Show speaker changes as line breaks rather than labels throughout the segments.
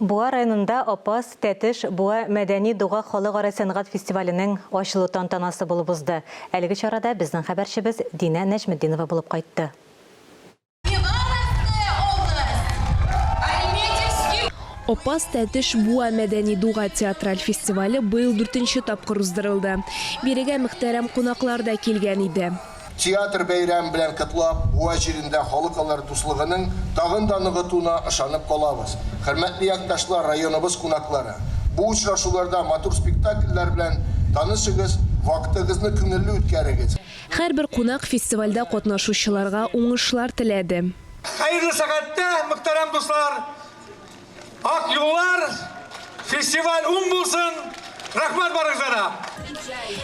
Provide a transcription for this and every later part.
Буа районында Апас, Тәтеш, Буа мәдәни дуга халыкара сәнгать фестиваленең ачылу тантанасы булып узды. Әлеге чарада безнең хәбәрчебез Динә Нәҗметдинова булып кайтты.
Апас, Тәтеш, Буа мәдәни дуга театраль фестивале быел дүртенче тапкыр уздырылды. Бирегә мөхтәрәм кунаклар да килгән иде.
Театр бәйрәме белән котлап, Буа җирендә халыкалар дуслыгының тагын да ныгытуына ышанып калабыз. Хөрмәтле якташлар, районыбыз кунаклары! Бу очрашуларда матур спектакльләр белән танышыгыз, вакытыгызны күңелле үткәрегез.
Һәрбер кунак фестивальдә катнашучыларга уңышлар теләде.
Хәерле сәгатьтә, мөхтәрәм дуслар! Ак юллар, фестиваль уң булсын! Рәхмәт барыгызга да!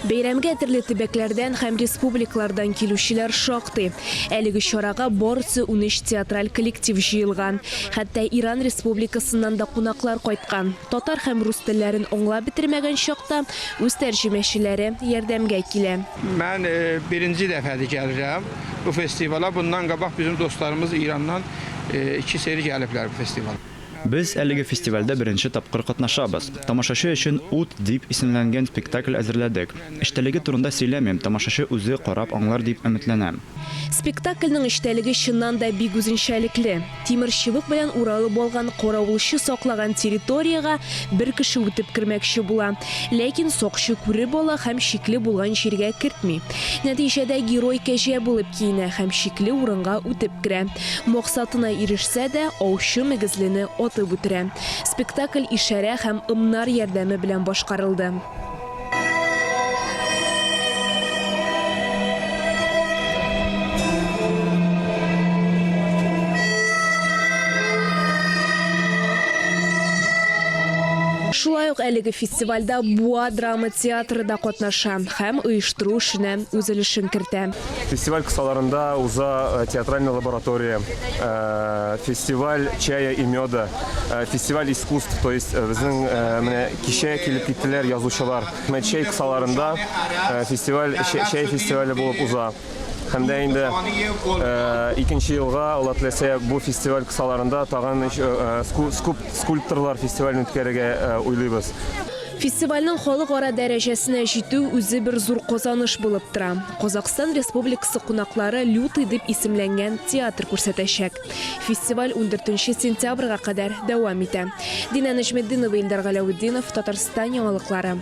Бәйрәмгә төрле төбәкләрдән һәм республикалардан килүчеләр шактый. Әлеге чарага барысы 13 театраль коллектив җыелган. Хәтта Иран Республикасыннан да кунаклар кайткан. Татар һәм рус телләрен аңлап бетермәгән чакта үз тәрҗемәчеләре ярдәмгә килә.
Мин беренче дәфәдер киләм бу фестиваля. Буннан кабак безнең дусларыбыз Ираннан 2 сери geliblər bu festivala.
Без әлеге фестивальдә беренче тапкыр катнашабыз. Тамашачы өчен Ут дип исемләнгән спектакль әзерләдек. Эчтәлеге турында сөйләмим, тамашачы үзе карап аңлар дип өметләнәм.
Спектакльнең эчтәлеге чыннан да бик үзенчәлекле. Тимер чыбык белән уралып алган каравылчы саклаган территориягә бер кеше үтеп кермәкче була. Ләкин сакчы күреп ала һәм шикле булган җиргә кертми. Нәтиҗәдә герой кәҗә булып киенә һәм шикле урынга үтеп керә. Максатына ирешсә дә, аучы мөгезлене атып үтерә. Спектакль ишарә һәм ымнар ярдәме белән башкарылды. Шулай ук әлеге фестивальдә Буа драма театры да катнаша һәм оештыру эшенә үз өлешен кертә.
Фестиваль кысаларында уза э, театральная лаборатория, э, фестиваль чая и меда, э, фестиваль искусств, то есть безнең менә кичә килеп киттеләр язучылар. Менә чәй кысаларында фестиваль чәй фестивале булып уза. Һәм дә инде икенче елга, Алла теләсә, бу фестиваль кысаларында тагын скульпторлар фестивален үткәрергә уйлыйбыз.
Фестивальнең халыкара дәрәҗәсенә җитү үзе бер зур казаныш булып тора. Казакъстан Республикасы кунаклары Лютый дип исемләнгән театр күрсәтәчәк. Фестиваль ундүртенче сентябрьгә кадәр дәвам итә. Динә Нәҗметдинова, Илдар Галәветдинов, Татарстан яңалыклары.